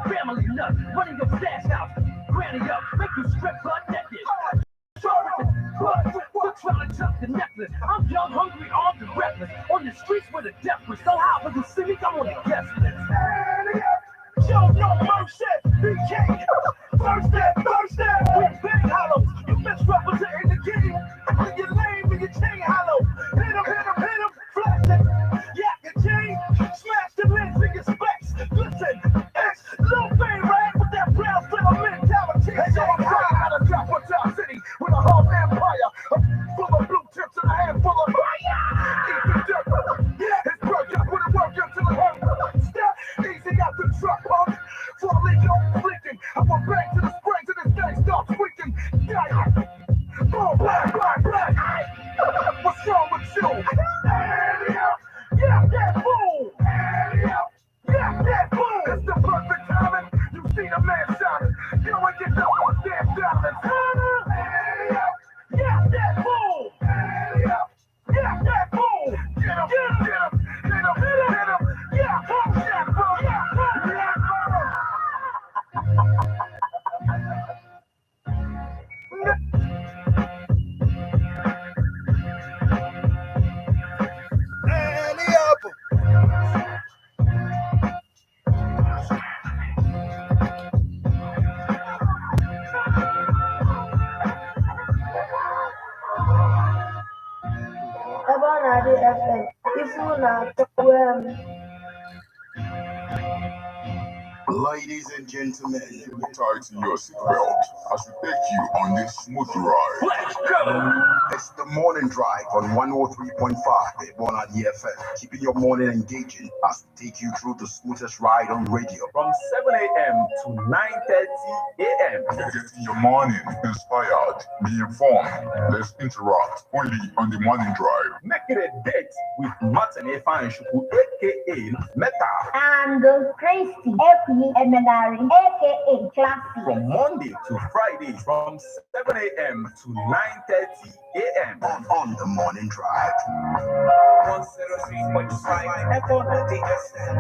Family nuts, running your stash house. Granny up, make you strip butt naked. Butt, trying to tuck the necklace. I'm young, hungry, armed, and reckless. On the streets with a death wish. So how would you see me? I'm on the guest list. Show no mercy, BK. First step, first step. We bang hollows. You misrepresenting the game. When you lame and your chain hollow. Hit 'em, hit 'em, hit 'em. Flash it. Yak your chain. Smash the lens in your specs. Listen, it's Lil Baby, right? With that brown slimmer mentality. Hey, yo, I'm trying out of drop one top city with a whole empire. A full of blue tips and a handful of fire. Eat the dirt. Yeah, it's broke up with a work until it hurt. Step easy out the truck, punk. For a leak, I'm leaking. I went back to the springs and this thing starts tweaking. Yeah. Boom, black, black, black. What's wrong with you? Yeah, that fool. Yeah, that fool. It's the perfect timing. You see the man shining. You ain't get the damn diamonds. Yeah, that fool. Yeah, that fool. Get him, get him, hit him, hit him. Yeah, boom, yeah, boom, yeah, boom, yeah, boom. Annie up. Ebe ọ na-adị FM, ife na-atọwe m. Ladies and gentlemen, Tighten your seatbelt as we take you on this smooth ride. Let's go. It's the morning drive on 103.5 Ebonadi FM, keeping your morning engaging as we take you through the smoothest ride on radio. From 7 a.m. to 9:30 a.m. Getting your morning inspired, be informed. Let's interact only on the morning drive. Make it a date with Martin Efanshuku, aka Meta, And Christy Ekwe Emenari, aka Classy. From Monday to Friday from 7 a.m. to 9:30 a.m. On the morning drive. 103.5 Ebonadi FM.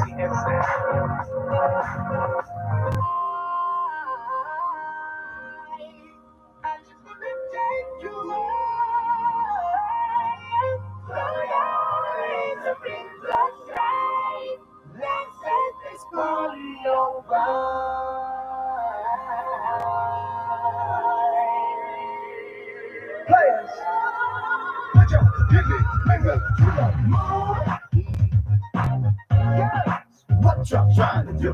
I just wanna take you away. Throw your hands up in the sky. Let's set this party on fire. Players, put your pinky finger to the moon. Girls, what you trying to do?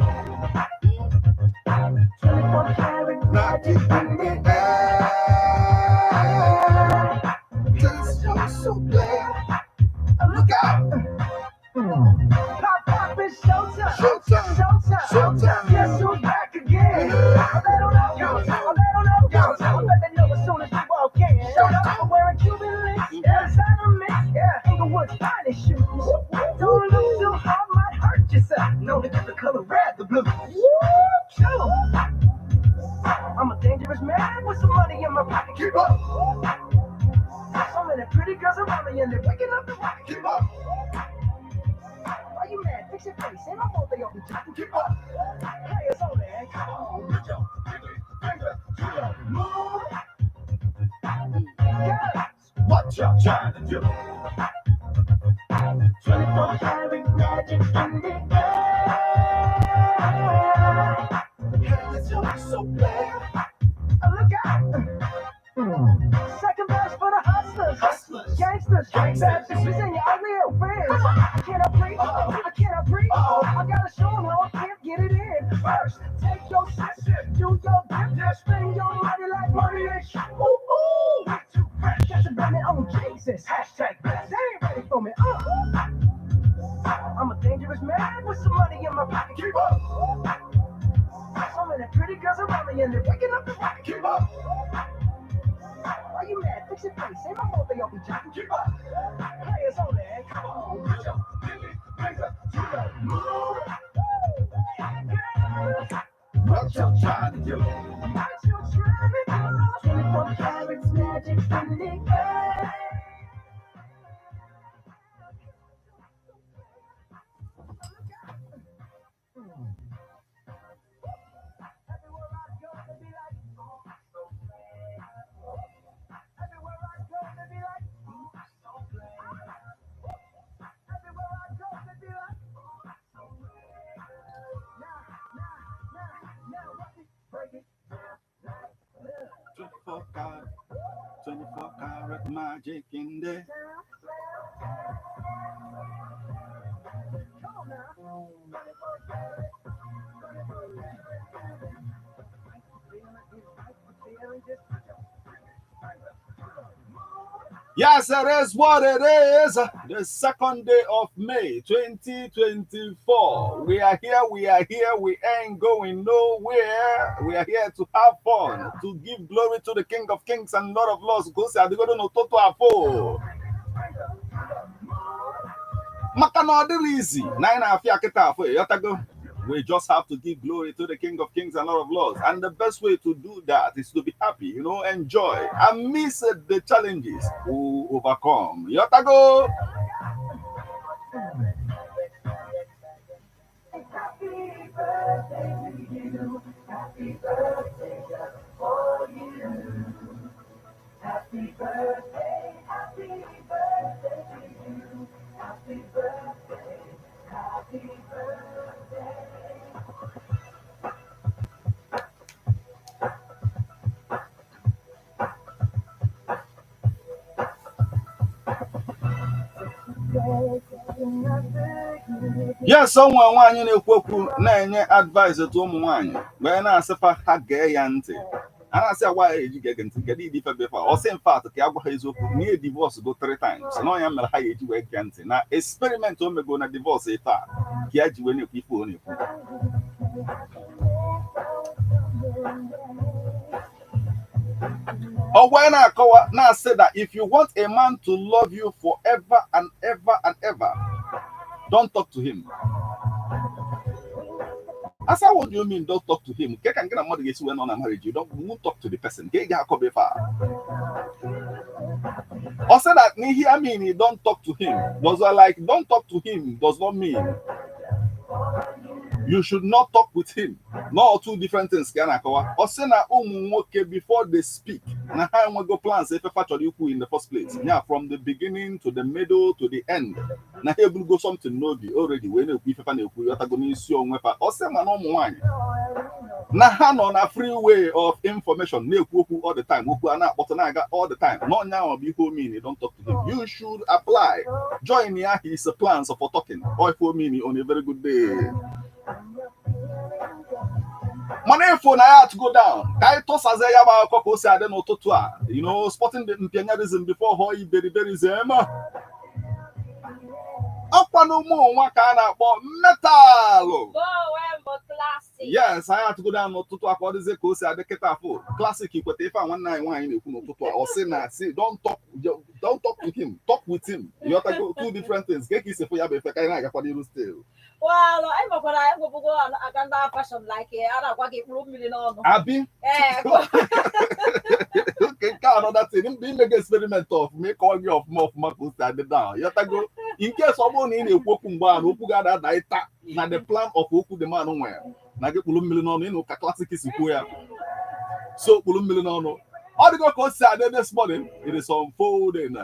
24 karat magic in the air. This feels so bad. Look out! Pop, pop, it's showtime. Showtime. Showtime. Showtime. Guess who's back again? I bet don't know. I bet don't know. I bet they know as soon as we walk in. I'm wearing Cuban links. Yeah. Designer mix. Yeah. Inglewood's finest shoes. Don't look too hard, might hurt yourself. Known to give the color red the blue. Woo! Kill 'em. I'm a dangerous man with some money in my pocket. Keep up. So many pretty girls around me and they're waking up the rocket. Keep up. Why you mad? Fix your face. Ain't my fault they all be jacking. Keep up. Players only. Come on. Put your pinky finger to the moon. Girls, What you trying to do? 24 karat magic in the air. It's so bad. Look out. Second verse for the hustlers, Hustlers. gangsters, Gangsters. bad bitches, and your ugly old friends. I cannot breathe. I cannot breathe. Uh-oh. I gotta show 'em how I can't get it in. First, take your sip, do your dip, spend your money like money is. Ooh, ooh, we too fresh. Catch a blame it on Jesus. Hashtag blessed. They ain't ready for me. I'm a dangerous man with some money in my pocket. Keep up. So many pretty girls around me and they're waking up the rocket. Keep up. Why you mad? Fix your face. Ain't my fault they all be jacking. Keep up. Players only. Come on. Put your pinky finger to the moon. Girls, What you trying to do? what you trying to do? 24 carats magic in the air. Magic in there. Yes, it is what it is. The second day of May 2024. We are here, we are here, we ain't going nowhere. We are here to have fun, to give glory to the King of Kings and Lord of Lords. Go say, "Adigodo n'ụtụtụ afọ." Maka na ọ dịrị izi na anyị na-afịa kịta afọ ịghọtago. We just have to give glory to the King of Kings and Lord of Lords. And the best way to do that is to be happy, enjoy, and miss the challenges we overcome. Ịghọtago. Happy birthday to you. Happy birthday just for you. Happy birthday, happy birthday to you. Happy birthday, happy birthday. Yes, ụmụ nwaanyị na-ekwu okwu na-enye advice to ụmụ nwaanyị wee na-asịfa ha gee ya ntị. A na-asị agwa ya eji gee ntị, kedu ịdị ife befa ọ sị? In fact, ka ya gwa ha eziokwu na ihe divorce go three times na ọnya mere ha ya eji wee gee ntị na experiment o mego na divorce taa ka ya ji wee na-ekwu ife ọ na-ekwu. Ọ wee na-akọwa na-asị that if you want a man to love you forever and ever and ever, don't talk to him. Asa, what do you mean, don't talk to him? Ke ka nke na mmadụ ga-esi wee nọ na marriage, you don't won't talk to the person? Ka ị ga-akọba ife a? Ọ sị that n'ihe I mean, you don't talk to him does not, like, don't talk to him does not mean you should not talk with him. No, two different things ka a na-akọwa. Ọ sị na ụmụ nwoke, before they speak, na ha enwego plans ife fa chọrọ ikwu in the first place. Yeah, from the beginning to the middle to the end, na ha eburugo something n'obi already wee na-ekwu ife fa na-ekwu, yọtago, n'isi onwe fa. Ọ sị mana ụmụ nwaanyị na ha nọ na freeway of information na-ekwu okwu all the time, okwu a na-akpọtụ na-aga all the time. N'ọnya ahụ bụ ihe o mean, don't talk to him. You should apply, join ya his plans for talking or ife o mean on a very good day. Mana efu na ya to go down ka anyị tụsazie ya bụ akụkọ ka o si adị n'ụtụtụ a, spotting the mpianyarism before họ iberiberism. Ọkwa n'ụmụ nwa ka a na-akpọ metalụ. Yes, anyị atụgo down n'ụtụtụ a ka ọ dịzie ka o si adị kịta afọ. Classic, ikweta ife a nwanne anyị nwaanyị na-ekwu n'ụtụtụ a? Ọ sị na si don't talk to him, talk with him. Ịghọtago? Two different things. Ka isi fụ ya bụ ife ka anyị na-agakwa n'iru still. Well, anyị makwara enwebụgo aka ndị fashion, like a na-agwa gị mkpụrụ mmiri n'ọnụ. Abi? Ee. Okay, nke another thing mgbe imego experiment ọfụma, ịkọwa gị ọfụma ọfụma ka o si adị down, ịghọtago? In case ọ bụrụ na ị na-ekwu okwu mgbe a na okwu ga-ada ada ịta na the plan of okwu the man nwere na gị kpụrụ mmiri n'ọnụ, ịnụ ka classic si kwuo ya. So kpụrụ mmiri n'ọnụ, ọ dịgo ka o si adị this morning. It is unfolding.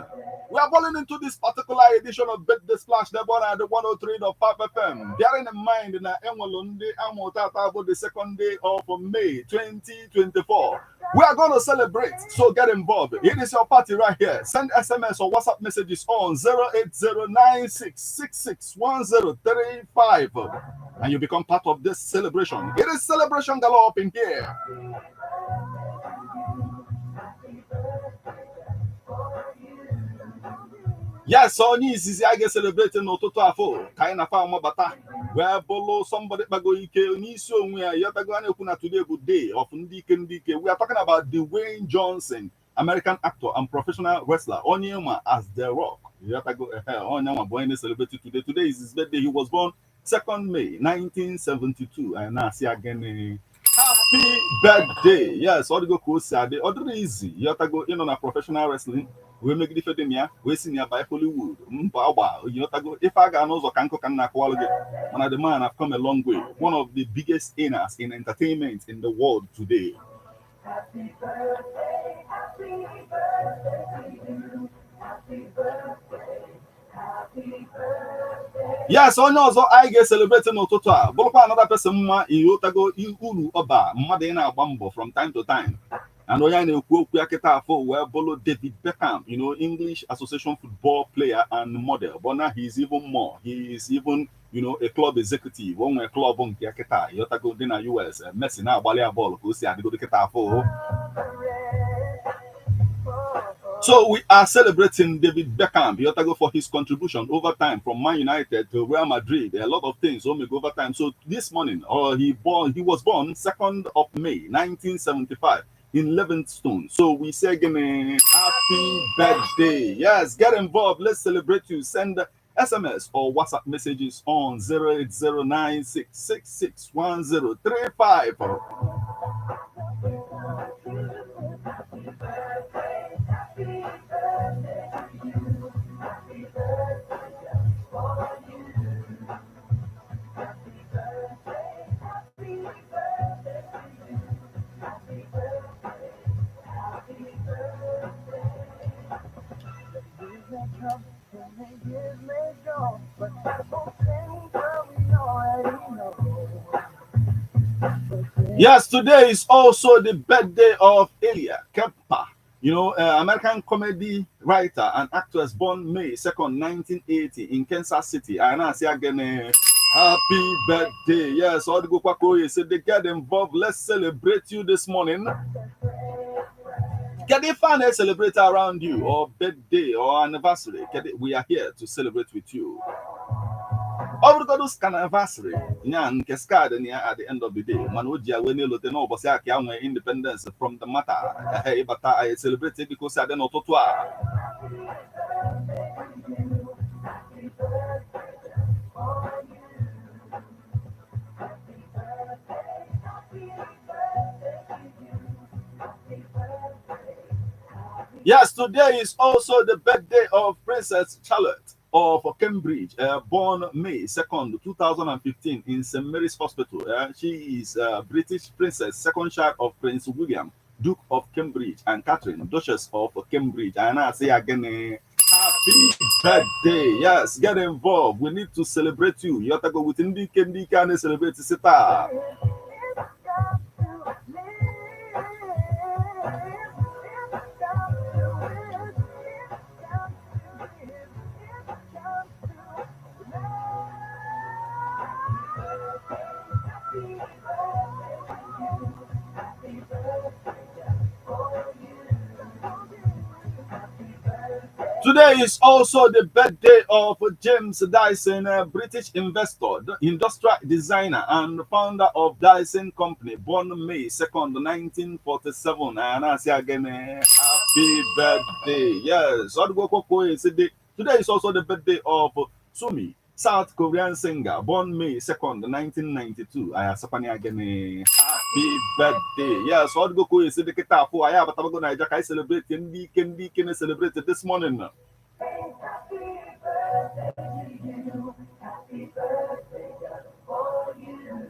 We are falling into this particular edition of Birthday Splash n'ebe ọ na-adị 103.5 FM, bearing in mind na enwelu ndị amụta ata bụ the second day of May 2024. We are going to celebrate, so get involved. It is your party right here. Send SMS or WhatsApp messages on 08096661035 and you become part of this celebration. It is celebration galore up in here. Yes, onye izizi a ga-celebrate n'ụtụtụ afọ ka anyị na-afa amabata wee bụlụ somebody kpago ike n'isi onwe ya, yọtago. A na-ekwu na today bụ day of ndị ike, ndị ike. We are talking about Dwayne Johnson, American actor and professional wrestler, onye ma as The Rock, yọtago. Ehe, onye nwa bụ onye na-celebrate today. Today is his birthday. He was born 2nd May 1972. Anyị na-asị ya gịnị? Happy birthday. Yes, ọ dịgo ka o si adị. Ọ dịrị izi, yọtago, ịnọ na professional wrestling wee megide ife dị na ya wee si na ya banye Hollywood mba agba, yọtago. Ife a ga n'ụzọ ka nkụ ka m na-akọwalụ gị, mana the man have come a long way, one of the biggest earners in entertainment in the world today. Happy birthday, happy birthday to you. Happy birthday, happy birthday. Yes, onye ọzọ anyị ga-ecelebrate n'ụtụtụ a bụrụkwa another person mma, ịghọtago, uru ọba mmadụ ị na-agba mbọ from time to time. And onye a na-ekwu okwu ya kịta afọ wee bụrụ David Beckham, English Association football player and model. But now he's even more. He is even a club executive. O nwere club nke ya kịta, ịghọtago, dị na US. Messi na-agbalị ya bọọlụ ka o si adịgodo kịta afọ. So we are celebrating David Beckham, ịghọtago, for his contribution over time from Man United to Real Madrid. A lot of things omega over time. So this morning, he was born 2nd of May 1975 in Livingston. So we say again, happy birthday. Yes, get involved. Let's celebrate you. Send SMS or WhatsApp messages on 08096661035. Yes, today is also the birthday of Elia Kemper, American comedy writer and actress born May 2nd, 1980 in Kansas City. And I say again, happy birthday. Yes, all the go said they get involved. Let's celebrate you this morning. Get a fan celebrate around you or birthday or anniversary. Get it, we are here to celebrate with you. Ọ bụrụgodu anniversary nya nke skad ya, at the end of the day, mana o ji ya wee na-elote n'ụbọchị a ka ya nwee independence from the matter. Ịbata anyị celebrate gị ka o si adị n'ụtụtụ a. Yes, today is also the birthday of Princess Charlotte of Cambridge, born May 2nd, 2015 in St. Mary's Hospital. She is a British princess, second child of Prince William, Duke of Cambridge, and Catherine, Duchess of Cambridge. And I say again, happy birthday. Yes, get involved. We need to celebrate you. You have to go with Ndike Ndike and celebrate Sita. Today is also the birthday of James Dyson, a British investor, industrial designer, and founder of Dyson Company, born May 2nd, 1947. And I say again, happy birthday. Yes, today is also the birthday of Sumi, South Korean singer, born May 2nd, 1992. I asapani again, happy birthday. Yes, Odgoko is the kitafu. I have a tabago Naija. I celebrate Ndi Kendi Kene celebrate this morning. Happy birthday to you. Happy birthday just for you.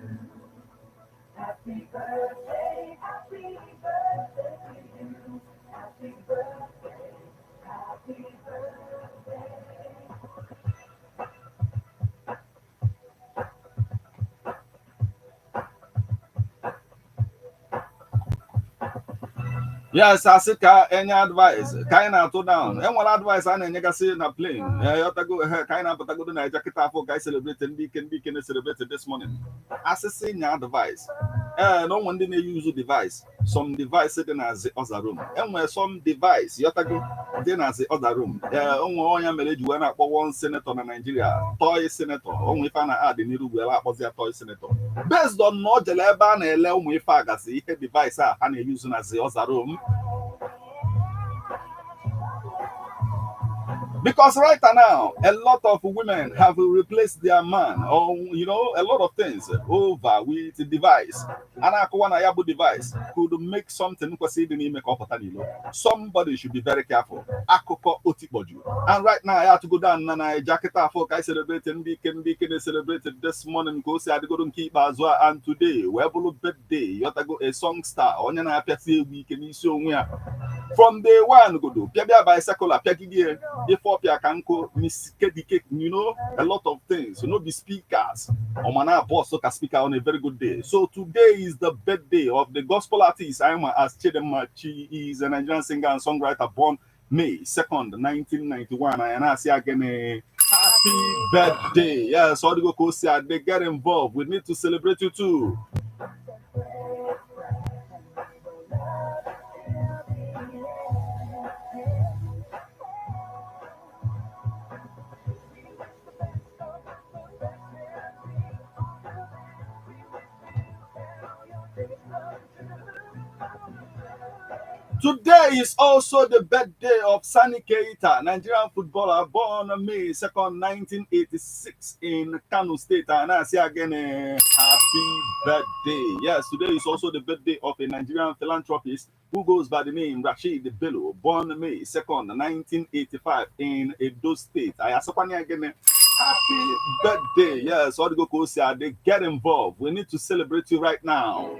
Happy birthday, happy birthday to you. Happy birthday, happy birthday. Yes, asị ka enye advice ka anyị na-atụ down. Enwere advice a na-enyegasị na plane. Ọtago ka anyị na-apụtagodo na kịta afọ ka anyị celebrate ndị ike ndị ike na-celebrate this morning. Asịsị nye advice, ee, na onwe ndị na-eyuzu device, some device dị na the other room. Enwere some device, yọtago, dị na the other room. Ee, onwe onye mere eji wee na-akpọ one senator na Nigeria toy senator. Onwe ife a na-adị n'iru wee akpọzi ya toy senator based on na ọ jere ebe a na-ele ụmụ ife agasị ihe device a ha na-eyuzu na the other room. Because right now, a lot of women have replaced their man or a lot of things over with device. And akụwa na ya bụ device could make something kwesịrị ịdị n'ime ka ọ pụta n'ilo. Somebody should be very careful. Akụkọ otikpọju. And right now, I have to go down na Naija kịta afọ ka anyị celebrate ndị ike ndị ike na-celebrate this morning ka o si adịgoro nke ikpeazụ a. And today wee bụrụ birthday, yọtago, a song star, onye na-apịasị egwu ike n'isi onwe ya. From day one, godo pịa bicycle pịagide ife ọpịa ka nkụ miskedike, a lot of things. Be speakers. Omana boss ka speaker on a very good day. So today is the birthday of the gospel artist Ima as Chidinma. She is a Nigerian singer and songwriter born May 2nd, 1991. And I say again, happy birthday. Yes, all the go they get involved. We need to celebrate you too. Today is also the birthday of Sani Keita, Nigerian footballer born May 2nd, 1986 in Kano State. And I say again, happy birthday. Yes, today is also the birthday of a Nigerian philanthropist who goes by the name Rashid Bello, born May 2nd, 1985 in Edo State. I ask again, happy birthday. Yes, all the go they get involved. We need to celebrate you right now.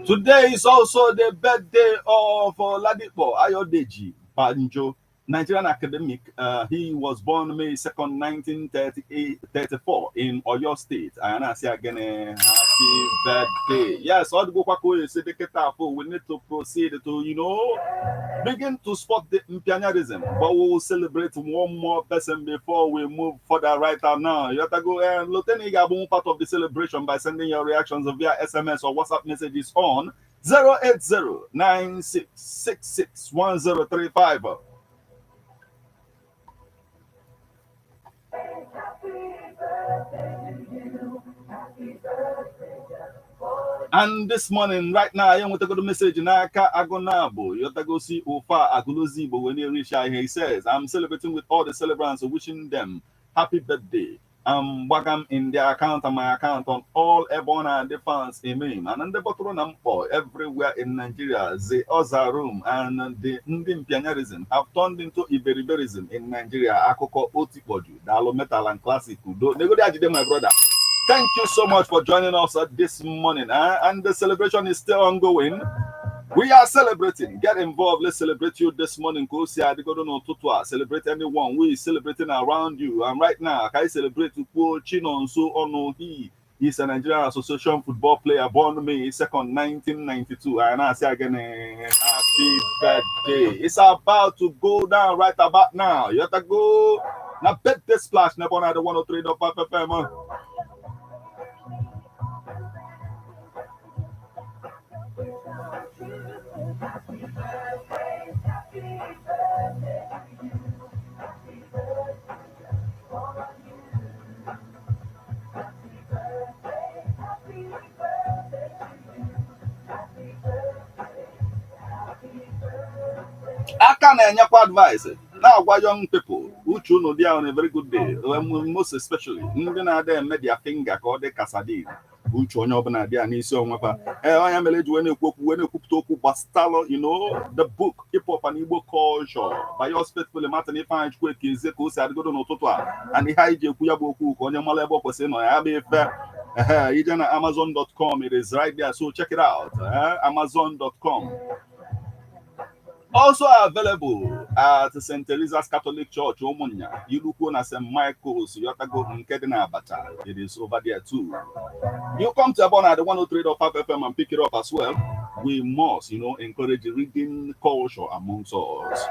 Today is also the birthday of Ladipo Ayodeji Banjo, Nigerian academic. He was born May 2nd, 1934 in Oyo State. And I say again, happy birthday. Yes, all the we need to proceed to, begin to spot the Mpianyarism. But we will celebrate one more person before we move further right now. You have to go and Loteni Gabon part of the celebration by sending your reactions via SMS or WhatsApp messages on 08096661035. And this morning, right now, I want to go to message n'aka Agonabo. You have to go see Ofa Agulozi, but when he reach out, he says, I'm celebrating with all the celebrants, wishing them happy birthday. I'm welcome in their account and my account on all Ebona defense. Amen. And the Botronampo everywhere in Nigeria, the Oza room and the Ndimpianyarism have turned into Iberiberism in Nigeria. Akoko Otipoju, Dalo Metal and Classic. My brother. Thank you so much for joining us this morning. And the celebration is still ongoing. We are celebrating. Get involved. Let's celebrate you this morning. Celebrate anyone who is celebrating around you. And right now, can I celebrate Chinonso Onohi? He's a Nigerian Association football player born May 2nd, 1992. And I say again, happy birthday. It's about to go down right about now. You have to go. Now, bet this splash. Never on the 103.5 FM. Aka na-enyekwa advice na-agwa young people uche unu dị on a very good day, most especially ndị na-ada eme their finger ka ọ dị kasadin. Uche onye ọbụla dị ya n'isi onwe fa. Ee, onye mere eji wee na-ekwu okwu wee na-ekwupụta okwu gbasalụ, the book Hip Hop and Igbo Culture by yours faithfully Martin Ifeanyi Chukwuekezie ka o si adịgodo n'ụtụtụ a. And ihe anyị ji ekwu ya bụ okwu ka onye mara ebe ọ kwesịrị nọ ya bụ ife. Ije na Amazon.com, it is right there, so check it out. Amazon.com. Also available at St. Teresa's Catholic Church, Omonia, Iluko na St. Michael's, Yotago Nkedina Abacha. It is over there too. You come to Ebona at the 103.5 FM and pick it up as well. We must, encourage reading culture amongst us.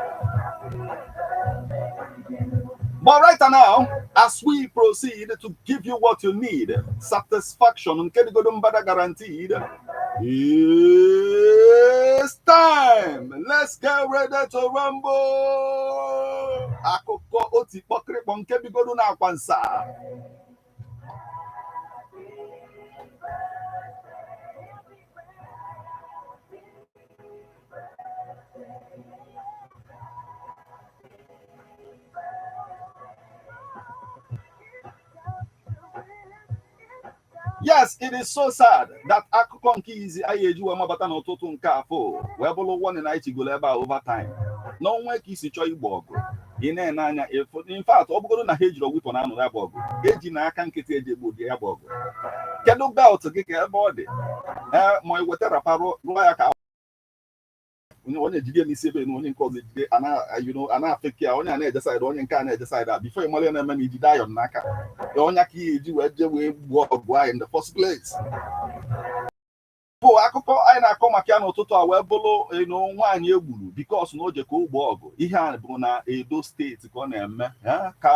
But right now, as we proceed to give you what you need, satisfaction, Nkedigodumbada guaranteed, it's time. Let's get ready to rumble. Akụkọ oti kpọkịrịkpọ nke bigodu na akwansa. Yes, it is so sad that akụkọ nke izi anyị eji wee mabata n'ụtụtụ nke afọ wee bụrụ warning anyị chigolo ebe a over time. N'ọnwa ka isi chọọ igbo ọgụ, ị na-ene anya efu. In fact, ọ bụgoro na ha ejiri weapon anụ ya bụ ọgụ, eji n'aka nkịtị eji egbo ya bụ ọgụ. Kedu belt gị ka ebe ọ dị? Ee, ma ị weta wrapper rụọ ya ka onye ejide n'isi ebe na onye nke ọzọ ejide ana ana afeki ya, onye a na-eje side, onye nke a na-eje side a, before ị mara ya na-eme na ijide ayọn n'aka onye aka ihe eji wee jee wee gbuo ọgụ anyị in the first place. Bụ akụkọ anyị na-akọ maka ya n'ụtụtụ a wee bụrụ eno nwaanyị egburu because na o je ka o gbuo ọgụ. Ihe a bụ na Edo Steeti ka ọ na-eme, ka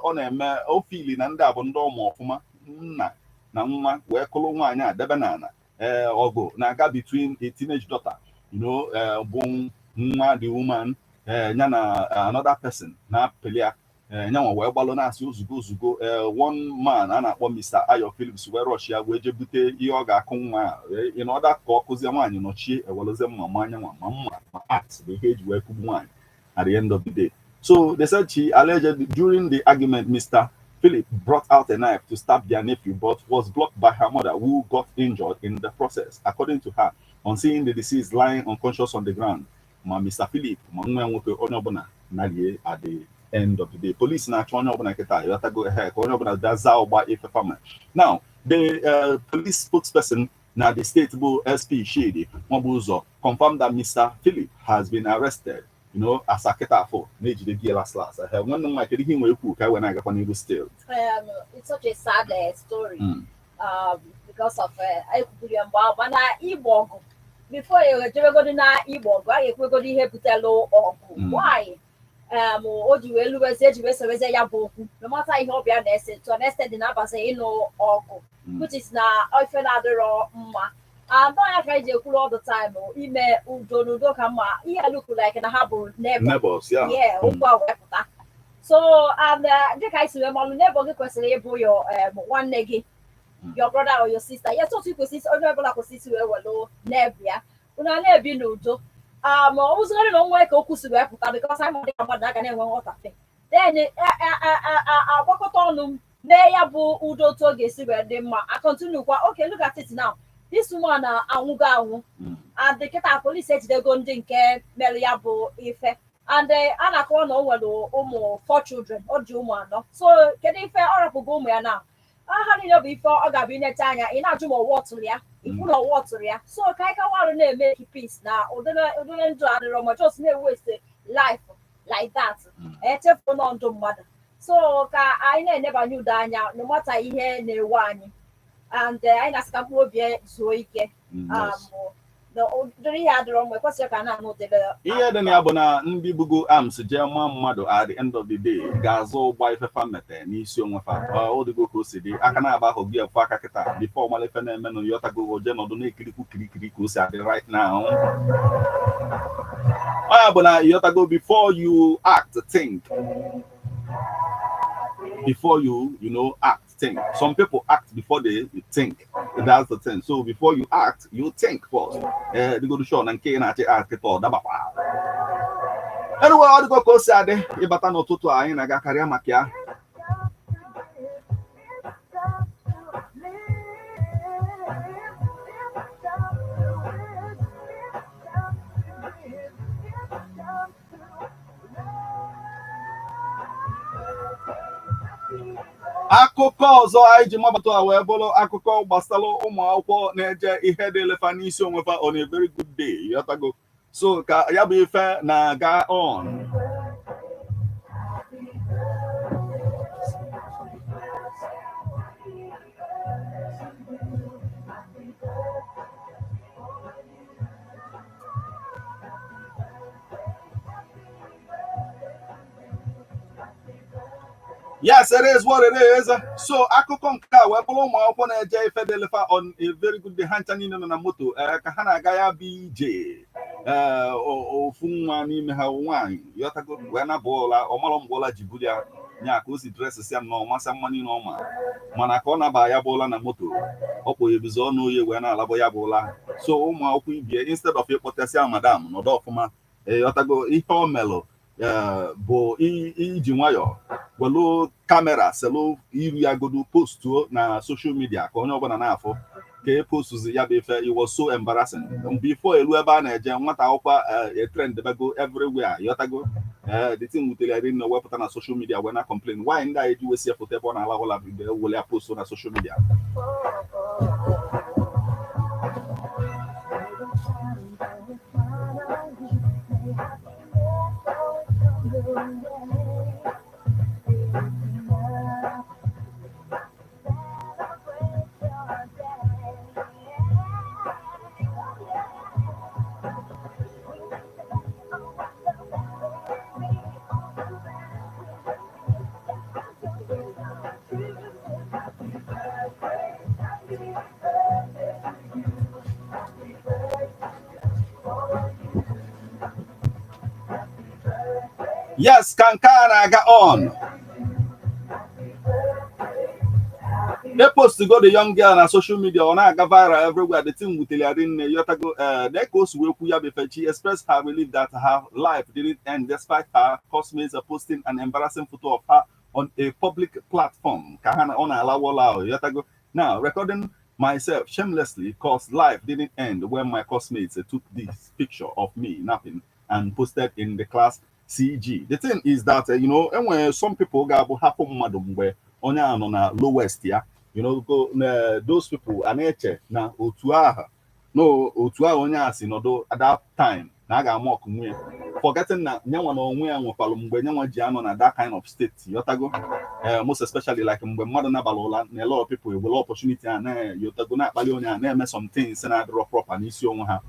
ọ na-eme ofili na ndị a bụ ndị ọmụ ọfụma, nna na nwa wee kụrụ nwaanyị a debe n'ala. Ee, ọgụ na-aga between a teenage daughter, bụ nwa the woman, ya na another person na-apịlị ya nyanwa wee gbalụ na-asị ozugbo ozugbo one man a na-akpọ Mr. Ayo Phillips wee rush ya wee jee bute ihe ọ ga-akụ nwa in order ka ọ kụzie nwaanyị nọchie, ewerezie mma ma anyanwa ma mma ma axe bụ ihe eji wee kụgbu nwaanyị at the end of the day. So they said she alleged during the argument, Mr. Philip brought out a knife to stab their nephew, but was blocked by her mother, who got injured in the process. According to her, on seeing the deceased lying unconscious on the ground, ma Mr. Philip ma nwa ya nwoke, onye ọbụla narie. At the end of the day, police na-achọ onye ọbụla nkịta ịghọtago ehe ka onye ọbụla bịa zaa ụgba ife fama. Now, the police spokesperson na the state bụ SP Shady Nwabuzo confirmed that Mr. Philip has been arrested as akịta afọ na-ejide gị last last. Nwanne m nwaanyị, kedu ihe ị nwere ikwu ka anyị wee na-agakwa n'iru still? It's such a sad story because of ekwubiri ya mgbe ahụ, mana igbo ọgụ, before ejebegodi na igbo ọgụ, a ga-ekwegodi ihe butelu ọgụ. Why o ji wee luwezi eji wee seweze ya bụ okwu, no matter ihe ọbịa na-ese, to an extent na-abazi ịnụ ọgụ, which is na ife na-adịrọ mma. And ọ ya ka anyị ji ekwuru all the time, ime udo n'udo ka mma. Ihe look like na ha bụ neighbor. Neighbors, yeah. Yeah, okwu a wee pụta. So and dịka anyị si wee malụ, neighbor gị kwesịrị ịbụ your nwanne gị, your brother or your sister. Yes, otu kwesịrị onye ọbụla kwesịrị isi wee welụ neighbor ya, unu a na-ebi n'udo. Ọ bụzigoro na onwe ka okwu si wee pụta, because anyị ma dịka mmadụ aga na-enwe nghọtafe, then agbakọta ọnụ mee ya bụ udo otu ọ ga-esi wee dị mma, a continue kwa. Okay, look at it now, this woman na-anwụgo anwụ and kịta police ejidego ndị nke mere ya bụ ife, and a na-akọwa na o nwere ụmụ four children, ọ ji ụmụ anọ. So kedu ife ọ rapụgo ụmụ ya na aha niile bụ ife ọ ga-abụ inete anya, ị na-ajụ ma ọwa ọtụrụ ya, ikwu na ọwa ọtụrụ ya. So ka anyị kawarụ na-eme peace na ụdịrị ndụ adịrọ ma just na-waste life like that. Echefuo nọ ndụ mmadụ. So ka anyị na-enebanye udo anya no matter ihe na-ewe anyị, and anyị na-asị ka mkpụrụ obi zuo ike. Na ụdịrị ihe adịrọ mma, ekwesịrị ka a na-anụ ụdịrị. Ihe dị na ya bụ na ndị bugo arms jee maa mmadụ, at the end of the day ga-azụ ụgba ifefa mete n'isi onwe fa. Ọ dịgo ka o si dị, aka na-aba ahụ gị efu aka kịta before ọmala ife na-emenụ, yọtago oje nọdụ na-ekirikwu kirikiri ka o si adị right now. Ọ ya bụ na ịghọtago, before you act, think. Before you you know act, think. Some people act before they think. That's the thing. So before you act, you think first. Eh, dịgodo sure na nke ị na-achị act kịta ọ dabakwa. Anyway, ọ dịgo ka o si adị ịbata n'ụtụtụ a anyị na-aga karịa maka ya. Akụkọ ọzọ anyị ji mabata a wee bụrụ akụkọ gbasara ụmụ akwụkwọ na-eje ihe dị elefa n'isi onwe fa on a very good day, yọtago. So ka ya bụ ife na-aga on. Yes, it is what it is. So akụkọ nke a wee bụrụ ụmụ akwụkwọ na-eje ife dị elefa on a very good day, ha ncha niile nọ na moto ka ha na-aga ya bụ ije. Ee, ofu nwa n'ime ha nwaanyị, yọtago, wee nabụ ụla ọmalọ mgbe ụla ji buru ya nya ka o si dress ya nnọọ masị mma niile ọma, mana ka ọ naba ya bụ ụla na moto, ọ kpọ ebuzo ọnụ oye wee na-alabọ ya bụ ụla. So ụmụ akwụkwọ ibie, instead of ịkpọtasịa madam nọdụ ọfụma, ịghọtago, ihe o melụ Bụ iji nwayọọ welu camera selu iru ya godu, postuo na social media ka onye ọbụla na-afụ ka e postuzi ya bụ ife. It was so embarrassing. Before elu ebe a na-eje nwata akwụkwọ, trend bago everywhere, yọtago. The thing wutere ya rinne, wepụta na social media wee na complain why ndị a eji wesi foto ebe ọ na-ala ụla bido wele ya post na social media. Yes, ka nke a na-aga on, e post go the young girl na social media, ọ na-aga viral everywhere. The thing wutere ya rinne, yotago. Ka o si wee kwu ya bụ ife, she expressed her relief that her life didn't end despite her classmates posting an embarrassing photo of her on a public platform ka ha ọ na-alawọla ahụ, yotago. "Now recording myself shamelessly, 'cause life didn't end when my classmates took this picture of me napping and posted in the class CG." The thing is that enwere some people ga-abụ hapụ mmadụ mgbe onye a nọ na lowest ya, go na those people a na-eche na otu ahụ, no, otu ahụ onye a si nọdụ at that time na a ga-ama ọkụ nwunye, forgetting na nyanwa na onwe ya nwekwalụ mgbe nyanwa ji anọ na that kind of state, yotago. Most especially like mgbe mmadụ nabala ụla na a lot of people ewere opportunity a na, yotago, na-akpali onye a na-eme some things na-adịrọ proper n'isi onwe ha.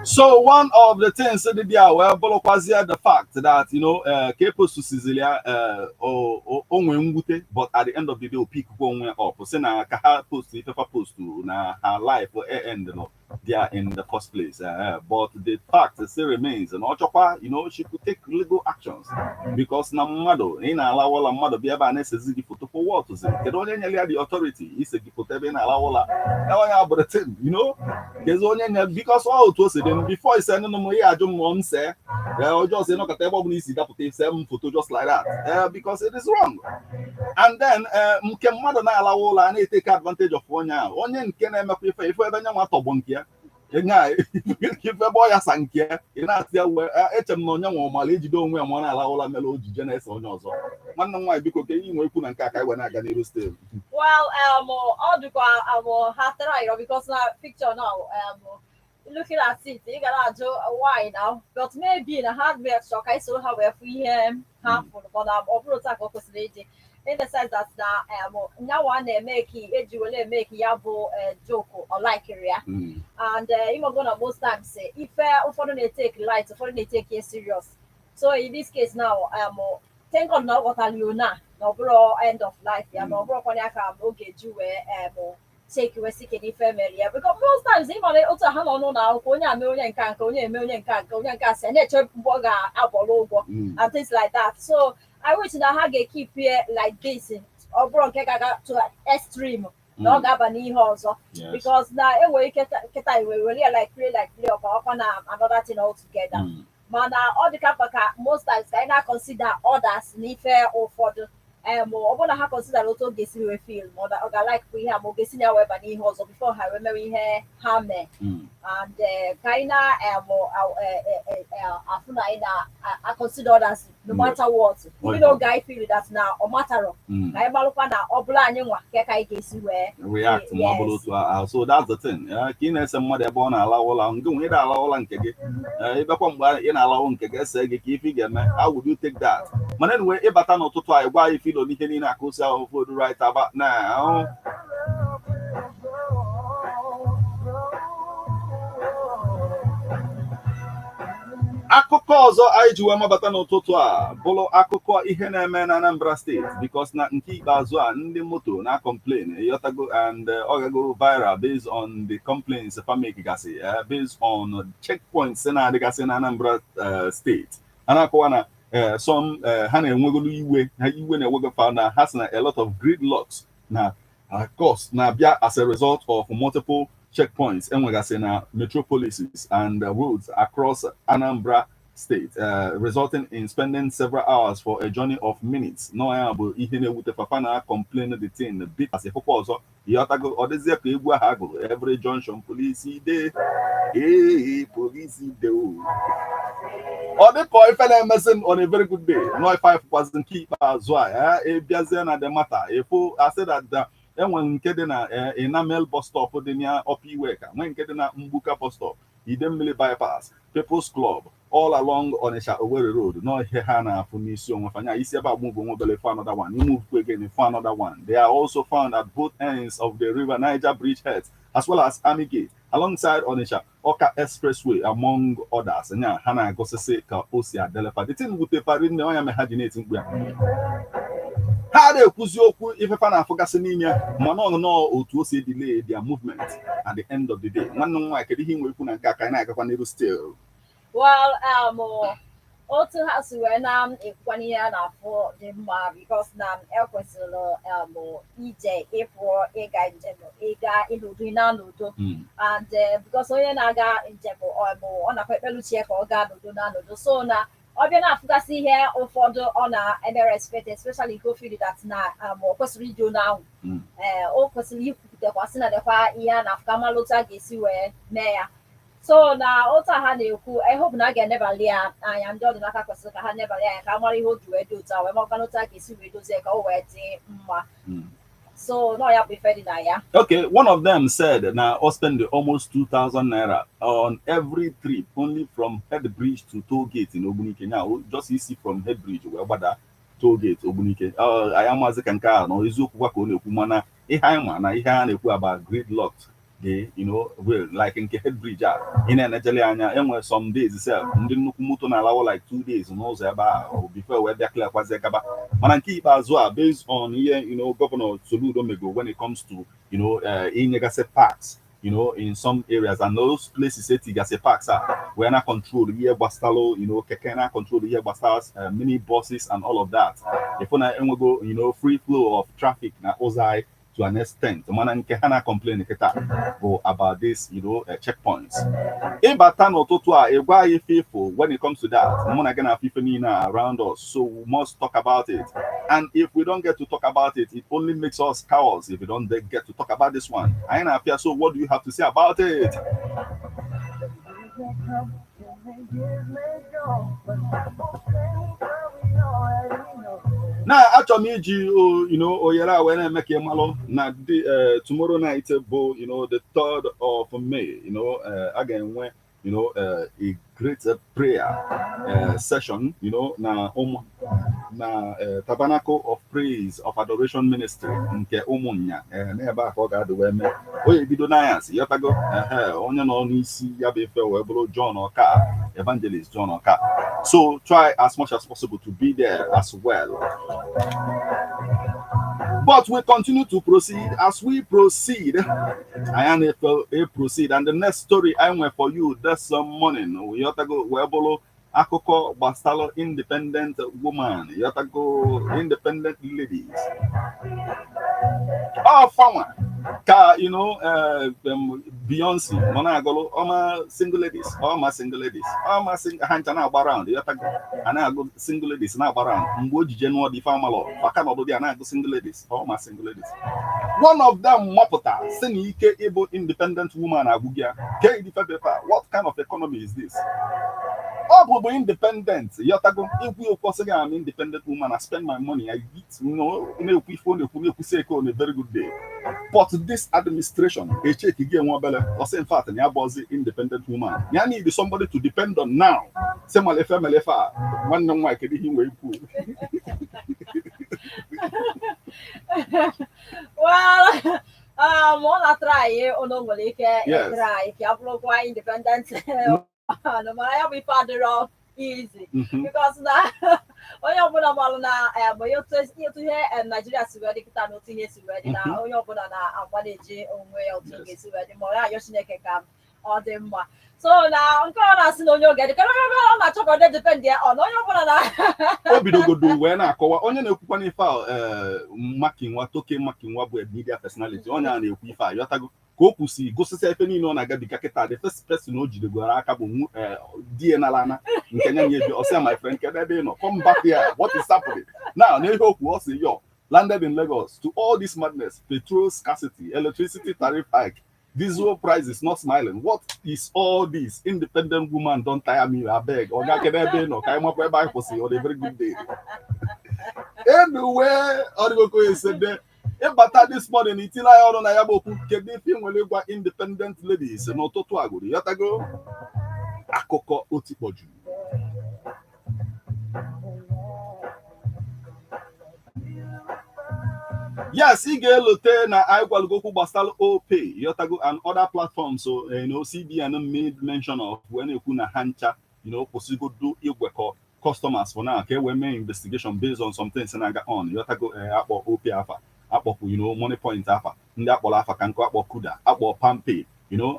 So one of the things dị there wee bụrụkwazie the fact that ka e postusizili ya, o nwee mwute, but at the end of the day o pickkwa onwe up, sị na ka ha post ifefa post na her life end nọ there in the first place. But the fact still remains na ọ chọkwa, she could take legal actions, because na mmadụ ị na-alawụla, mmadụ bịa ebe a na-esezi gị foto, for what? Zi kedu onye nyere ya the authority ise gị foto ebe ị na-alawụla? Onye abụrụ thing, kezi onye nye? Because ọ otu o si dị before ise nụnụ m ihe ajụ m m see ọjọọ si nọkọta ebe ọbụla isi dapụta ise m foto just like that, because it is wrong. And then nke mmadụ na-alawa ụlọ a na-etake advantage of onye ahụ, onye nke na-emekwa ife ife ebe nye nwa tọgbọ nke ya nya ife ebe ọ ya sa nke ya ị na-atị ya wee. Eche m na onye nwe ọmala ejide onwe ya ma ọ na-ala ụla mere ojije na-ese onye ọzọ. Nwanne m nwaanyị, biko, ka ihe nwe ikwu na nke a ka anyị wee na-aga n'iru still. Well, ọ dịkwa ha try because na picture now, looking at it, ị gara ajụ why now, but maybe na ha chọrọ ka isoro ha wee fụ ihe ha fụrụ, but ọ bụrụ taa ka ọ kwesịrị ịdị, in the sense that na nyanwa na-eme ka eji were eme ka ya bụ joke, ọ likiri ya. And ịmago na most times ife ụfọdụ na-etake light, ụfọdụ na-etake it serious. So in this case now, thank God na ọ ghọtara ya na na ọ bụrụ end of life ya, na ọ bụrụkwana ya ka oge ji wee take wee sị kedu ife mere ya, because most times ị mara otu ha nọ n'ụlọ akwụkwọ, onye ame onye nke nke onye eme onye nke nke onye nke asị na-eche mgbe ọ ga-abọrọ ụgwọ and things like that. So I wish na ha ga-ekeep it like this, ọ bụrụ nke ga-aga to extreme na ọ ga-aba n'ihe ọzọ, because na enwere ike kịta iwe were ya like play, like play, ọkwa ọkwa na another thing altogether. Mana ọ dịka mkpa ka most times ka anyị na-consider others n'ife ụfọdụ. Ọ bụrụ na ha consider otu ọ ga-esi wee feel, ma ọ ga-like bụ ihe a, ma ọ ga-esi na ya wee ba n'ihe ọzọ before ha wee mewe ihe ha mee. And ka anyị na afụ na anyị na-consider others. No matter what, even though guy feel that na ọ matarọ, ka anyị gbalụkwa na ọ bụla anyị nwa nke ka anyị ga-esi wee react ma ọ bụrụ otu ahụ. So that's the thing. Ka ị na-ese mmadụ ebe ọ na-ala ụla, nke nwere ịda ala ụla nke gị, ịbịakwa mgbe ị na-alawụ nke gị, ese gị ka ife ị ga-eme. How would you take that? Mana anyway, ịbata n'ụtụtụ anyị, gwa anyị filo n'ihe niile akụsi ahụ ụfọdụ right about now. Akụkọ ọzọ anyị ji wee mabata n'ụtụtụ a bụrụ akụkọ ihe na-eme na Anambra Steeti, because na nke ikpeazụ a, ndị moto na complain, ịghọtago, and ọ gago viral based on the complaints fa make gasị based on checkpoints na-adịgasị na Anambra Steeti. A na-akọwa na some ha na-enwegolu iwe, ha iwe na-ewegofa na ha sị na a lot of gridlocks na cause na-abịa as a result of multiple checkpoints enwegasị na metropolises and roads across Anambra State, resulting in spending several hours for a journey of minutes. No, ya bụ ihe na-ewute fafa na complain the thing bit as ịfụkwa ọzọ, ịghọtago, ọ dịzie ka egwu ahụ agụrụ, "Every junction police dey, ee, police dey o." Ọ dị ka ife na-emesị on a very good day nọ ife afụkwazi nke ikpeazụ a ya ịbịazie na the matter ịfụ asị that the enwere nke dị na Enamel bus stop dị na Upper Iweka, nwee nke dị na Mgbuka bus stop, Idemmili bypass, People's Club, all along Onitsha Owerri Road. Nọ ihe ha na-afụ n'isi onwe fanya isi ebe a move onwe obele for another one, you move again for another one. They are also found at both ends of the River Niger bridge heads, as well as Army Gate alongside Onitsha Awka Expressway, among others. Nya ha na-agosisi ka o si adelefa. The thing wutefari nne ọnya me ha ji na-eti mkpu ya, ha na-ekwuzi okwu ifefa na-afụgasị n'ime ya, mana ọ nọọ otu o si delay their movement at the end of the day. Nwanne m nwaanyị, kedu ihe ị nwere ikwu na nke a ka anyị na-agakwa n'iru still? Well, otu ha si wee na-ekwukwa n'ihe a na-afụ dị mma, because na ekwesịrị ije ịpụ ịga njem, ịga ịnọdụ na n'udo, and because onye na-aga njem, ọ nakwa ekpeluchi ya ka ọ gaa n'udo na n'udo. So na ọ bịa na-afụgasị ihe ụfọdụ ọ na-eme respect, especially nke o feel that na o kwesịrị ije onye ahụ, ee, o kwesịrị ikwupụtakwa sị na lekwa ihe a na-afụ ka malụ otu a ga-esi wee mee ya. So na otu a ha na-ekwu, I hope na a ga-enebali ya anya. Ndị ọdịnaka kwesịrị ka ha nebali anya ka a mara ihe o ji wee dị otu a, wee makwa otu a ga-esi wee dozie ka o wee dị mma. So no, ya bụ ife dị na ya. Okay, one of them said now I spend almost 2,000 naira on every trip, only from Head Bridge to toll gate in Ogbunike. Now, just easy from Head Bridge, wee gbada toll gate Ogbunike. Anyị amazi ka nke a na eziokwu kwa ka ọ na-ekwu, mana ihe anyị ma na ihe a na-ekwu about gridlocked dị, well, like nke Head Bridge a ị na-enejele anya, enwere some days sef ndị nnukwu moto na-alawo like 2 days n'ụzọ ebe ahụ before wee bịa clear kwazie gaba. Mana nke ikpeazụ a, based on ihe Governor Soludo mego when it comes to inyegasị parks in some areas and those places etigasị parks a wee na control ihe gbasalụ keke, na control ihe gbasara mini buses and all of that, ịfụ na enwego free flow of traffic na ụzọ anyị to an extent. Mana nke ha na complain kịta bụ about this checkpoints. Ịbata n'ụtụtụ a, ịgwa anyị ife ifo when it comes to that. Mụ na gị na-afụ ife niile a around us, so we must talk about it, and if we don't get to talk about it, it only makes us cowards if we don't get to talk about this one anyị na-afịa. So what do you have to say about it? Na achọrọ m iji oyere a wee na-eme ka ị malụ na the tomorrow night bụ the 3rd of May, a ga-enwe a great prayer session na ụmụ na Tabernacle of Praise of Adoration Ministry nke ụmụnya, n'ebe a ka ọ ga-adị wee mee. Onye ebido n'anyasị yọtago ehe, onye nọ n'isi ya bụ ife wee bụrụ John Ọka, Evangelist John Ọka. So try as much as possible to be there as well. But we continue to proceed. As we proceed, I am a proceed. And the next story I went for you this morning, we wee bụrụ akụkọ gbasara independent woman, yọtago, independent ladies. Ọ fanwa ka Beyonce nọ na-agụlụ ọma single ladies, ọma single ladies, ọma single ha ncha na-agba round, yọtago, a na-agụ single ladies na-agba round. Mgbe o jije nụọ dị ife amalọ maka nọdụ dị a na-agụ single ladies, ọma single ladies. One of them mapụta si na ike ịbụ independent woman agwụgị ya. Ke ife befa, what kind of economy is this? Ọ bụ independent, yọtago ikwu okwu, ọsị gị, "I'm independent woman, I spend my money, I eat," na-ekwu ife ọ na-ekwu, na-ekwusi eke on a very good day. But this administration echeki gị enwe obele, ọsị in fact na ya bụzi independent woman, ya need somebody to depend on now. Sị malefe malefe a, nwanne m nwaanyị, kedu ihe ị nwere ikwu? Well, ọ na-atry ụnụ nwere ike ịtry ka ya bụrụkwa independent, mana ya bụ ife adịrọ easy because na onye ọbụla malụ na otu ihe Naijiria si wee dị kịta na otu ihe si wee dị na onye ọbụla na-agbadeji onwe ya otu ga-esi wee dị, ma ọ ya ayọ Chineke ka ọ dị mma. So na nke ọ na-asị na onye oge dị, kedu onye ọbụla ọ na-achọ ka ọ dị depend ya ọ na onye ọbụla na O bidogodo wee na-akọwa onye na-ekwukwa n'ife a, Makinwa, Toke Makinwa, bụ a media personality, onye a na-ekwu ife a, yọtago ka o kwụsị gosisi efe niile ọ na-agabiga kịta. The first person o jidegoro aka bụ di ya nara nke ya nye ebi. Ọsị, "My friend, kedu ebe ị nọ? Come back here. What is happening now?" Na ihe okwu ọ sị yo landed in Lagos to all this madness: petrol scarcity, electricity tariff hike, diesel prices not smiling. What is all this? Independent woman don tire me, abeg. Oga, kedu ebe ị nọ ka anyị makwa ebe anyị kwụsị on a very good day? Anyway, ọ dịgoko esede ịbata this morning, itile anyị ọrụ na ya bụ okwu. Kedu ife ị nwere ịgwa independent ladies n'ụtụtụ a gụrụ? Yọtago akụkọ otikpọjuru. Yes, ị ga-elote na anyị gwalụgo okwu gbasara OPay, yọtago, and other platforms. So CBN made mention of wee na-ekwu na ha ncha kwụsịgodo igwekọ customers for now ka e wee mee investigation based on some things na-aga on, yọtago. Akpọ OPay afa, akpọpụ Money Point afa, ndị akpọrọ afa ka nkụ, akpọ Kuda, akpọ Palmpay,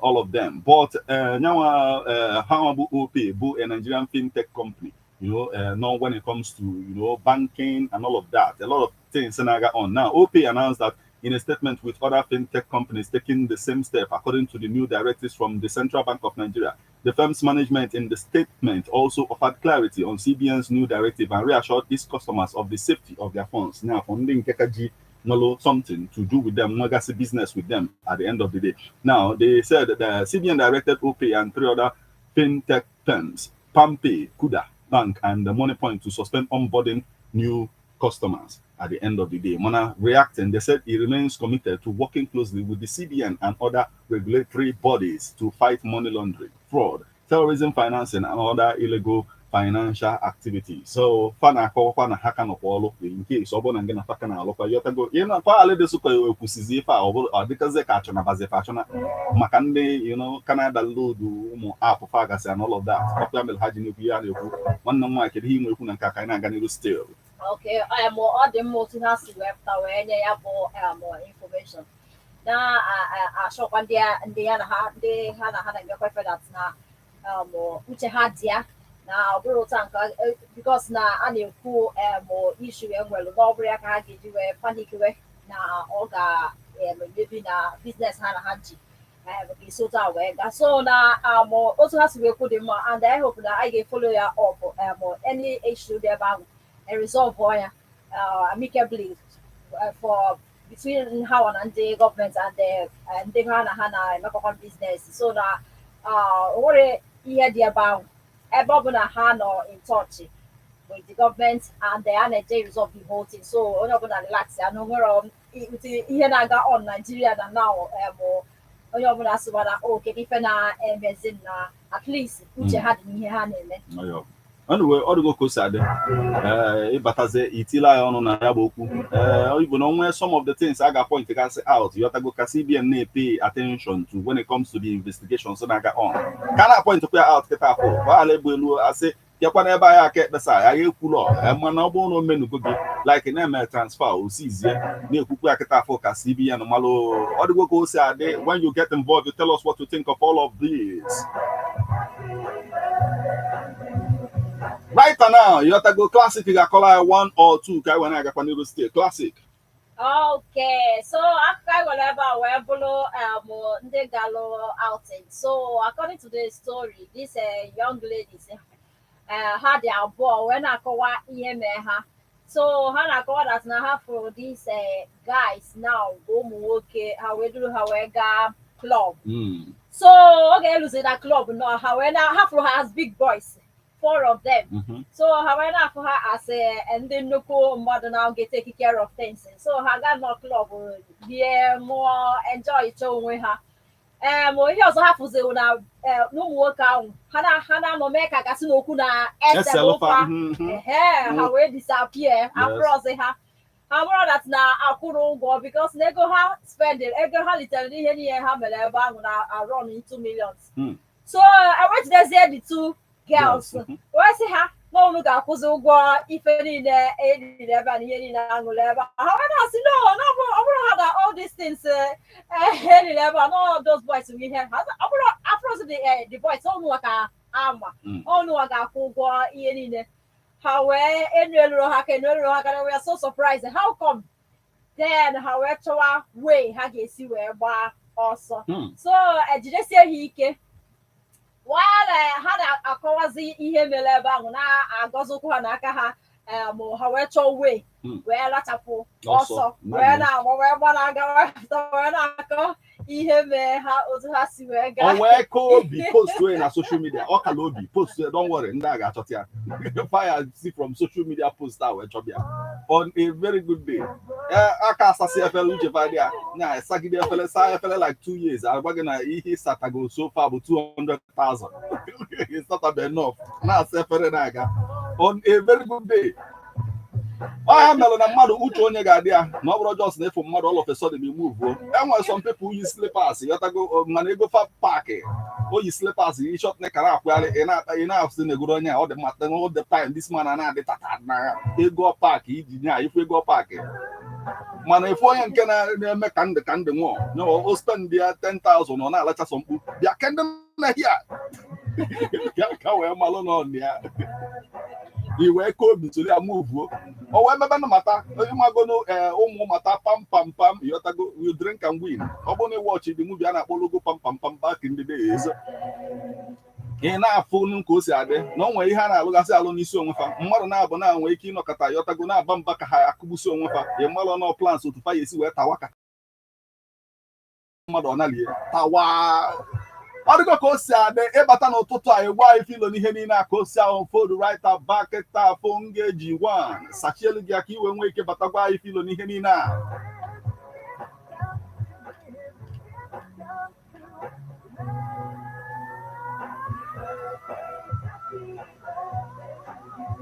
all of them. But nyanwa, ha nwa bụ OPay bụ a Nigerian fintech company, not when it comes to banking and all of that. A lot of things na-aga on now. OPay announced that in a statement, with other fintech companies taking the same step according to the new directives from the Central Bank of Nigeria. The firm's management in the statement also offered clarity on CBN's new directive and reassured its customers of the safety of their funds. Now, funding Kekaji Nolo, something to do with them, legacy business with them at the end of the day. Now, they said that the CBN directed OPay and three other fintech firms, Palmpay, Kuda Bank, and the Money Point, to suspend onboarding new customers at the end of the day. Mana reacting, they said he remains committed to working closely with the CBN and other regulatory bodies to fight money laundering, fraud, terrorism financing, and other illegal financial activities. So, fa na-akọwakwa na ha ka nọkwa ọlụ in case ọ bụrụ na gị na fa ka na-alụkwa, yọtago ị na-akwa alịdịsụkwa ekwusizi ife a, ọ bụrụ ọ dịkazie ka achọnabazi ife achọna maka ndị Canada load ụmụ app fagasị and all of that. Ọkwa mere ha ji na-ekwu ihe a na-ekwu. Nwanne m nwaanyị, kedu ihe ị nwekwu na nke a ka anyị na-aga n'iru still? Okay, ọ dị mma otu ha si wee pụta wee nye ya bụ information na-achọkwa ndị ya na ha, ndị ha na ha na-emekwa ife that na uche ha dị ya na ọ bụrụ ụta nke because na a na-ekwu issue enwere na ọ bụrụ ya ka ha ga-eji wee panic wee na ọ ga-emebi na business ha na ha ji ga-esi otu a wee gaa. So na otu ha si wee kwu dị mma, and I hope na anyị ga-efollow ya up, any issue dị ebe ahụ and resolve ya amicably for between ha na ndị gọọmenti and ndị ha na ha na-emekọkwa business. So na o nwere ihe dị ebe ahụ, ebe ọ bụ na ha nọ in touch with the government and they are na-eje resolve the whole thing. So onye ọbụla relax ya na o nwere ihe na-aga on Nigeria na now, onye ọbụla sịwara o kedu ife na-emezi, na at least uche ha dị n'ihe ha na-eme. Ayo. Anyway, ọ dịgo ka o si adị. Ee, ịbatazie itile anyị ọnụ na ya bụ okwu. Ee, even onwe some of the things a ga-point gasị out, yọtago, ka CBN na-pay attention to when it comes to the investigations na-aga on, ka na point kwa out kịta afọ gbaghara egbu elu asị bịakwa n'ebe anyị aka ekpesa anyị ekwulọ. Mana ọ bụrụ na o menugo gị like na-eme transfer osizie na-ekwukwu ya kịta afọ ka CBN malụ. Ọ dịgo ka o si adị. When you get involved, you tell us what you think of all of this. Right now, Yotago, Classic ga-akọrọ anyị one or two ka anyị wee na-agakwa n'iru steeti. Classic. Okay, so akụkọ anyị nwere ebe a wee bụrụ ndị galụ outing. So according to the story, these young ladies, ha dị abụọ wee na-akọwa ihe mee ha. So ha na-akọwa that na ha fụrụ these guys now bụ ụmụ nwoke, ha wee duru ha wee gaa club. So oge eluzi na club nọ, ha wee na ha fụrụ ha as big boys. Four of them. So ha wee na-afụ ha as ndị nnukwu mmadụ na ga-take care of things. So ha gaa nọ club, rie, ṅụọ, enjoy chọọ onwe ha. Ihe ọzọ ha fụziri na n'ụmụ nwoke ahụ ha na-anọ mee ka gasị n'okwu na eselụfa. Ehe, ha wee disappear afrozi ha. Ha mụrụ that na akwụrụ ụgwọ, because na ego ha spending, ego ha litere n'ihe niile ha mere ebe ahụ na run into millions. So ewejidezie the two girls, wee sị ha na unu ga-akwụzi ụgwọ ife niile eriri ebe a na ihe niile aṅụrụ ebe a. Ha wee na-asị no, na ọ bụrụ ha na all these things eriri ebe a, no, those boys bụ ihe ha. Ọ bụrụ afrozi the boys ọnụwa ka ama ọnụwa ga-akwụ ụgwọ ihe niile. Ha wee enu eluru ha ka enu eluru ha ka. We are so surprised, how come? Then ha wee chọwa way ha ga-esi wee gbaa ọsọ. So ejidesie ha ike while ha na-akọwazi ihe mere ebe ahụ, na-agọzi ụkwụ ha n'aka ha. Ha wee chọọ way wee lachapụ ọsọ, wee na-agba, wee gbanaga, wee na-akọ ihe mee ha, otu ha si wee gaa. O wee ka obi post na social media, ọ kala obi post. Don't worry, ndị a ga-achọta ya. Fire si from social media post a wee chọbịa. On a very good day, aka asasị efere uche fadia na asagide efere, saa efere like 2 years, agwa gị na ihe ịsatago so far bụ 200,000. Ịsatabe enough na-asa efere na-aga. On a very good day, ọ ya mere na mmadụ uche onye ga-adị ya na ọ bụrụ just na ịfụ mmadụ, all of a sudden move. Enwere some people yi slippers, yọtago, mana ego fa paaki o yi slippers, yi short kara akwụgharị. Ị na-asị na egoro onye a ọ dị mma. All the time this man na-adị tata na ego paaki iji nya ifu ego paaki, mana ifu onye nke na-eme ka ndị nwụọ, o spend ya 10,000, ọ na-alachasọ mkpu bịa ke ndị na hia ka wee malụ nọ ya i wee ka obi tụrụ ya muvuo. O wee mebe na mata ịmagonu ụmụ mata pam pam pam, yọtago, you drink and win. Ọ bụrụ na ịwọchị the movie a na-akpọ logo pam pam pam back in the days, ị na-afụ ka o si adị na o nwere ihe a na-alụgasị alụ n'isi onwe fa. Mmadụ na-abụ na-enwe ike ịnọkọta, yọtago, na-aba mba ka ha akụgbusi onwe fa. Ị malụ nọ plans otu fa ya esi wee tawa ka mmadụ ọ nalie tawa. Ọ dịgo ka o si adị. Ịbata n'ụtụtụ a, ịgwa anyị filo n'ihe niile a ka o si ahụ fodu right back tafụ ngeji 1 sachielu gị aka iwe nwee ike batakwa anyị filo n'ihe niile a.